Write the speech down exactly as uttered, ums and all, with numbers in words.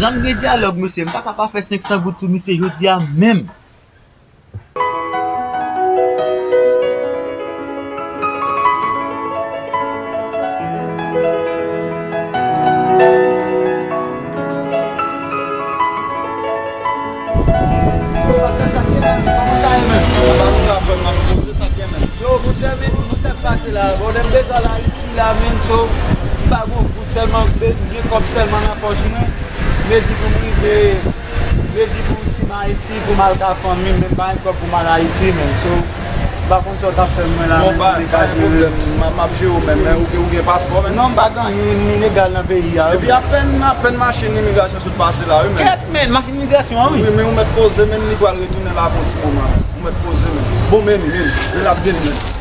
Janm gen dyalòg, mesye, m ta ka pa fè senk san goud sou misye jodi a menm. Yo, monchè, men, monchè, pase la. Bon, lè m bezwen al Ayiti la, menm, so, m pa gon goud, sèlman, m gen kòb sèlman nan pòch mwen. Mezi pou m rive, mezi pou si m Ayiti, pou m al ka fanmi m, men m pa gen kòb pou m al Ayiti, menm. So, m pa konn sa w t ap fè mwen la, menm, si m dekache. Non, pa, pa gen pwoblèm, m ap, m ap jere w, menm, men ou gen, ou gen paspò, menm? Non, m pa gen anyen, m ilegal nan peyi a, wi. Epi apèn, apèn machin imigrasyon sot pase la, wi, menm. Kèt, menm, machin imigrasyon an, wi. Wi, men ou mèt poze, menm, li pral retounen la pou yon ti moman, menm. Ou mèt poze, menm. Bon, menm, menm, lè l ap vini, menm.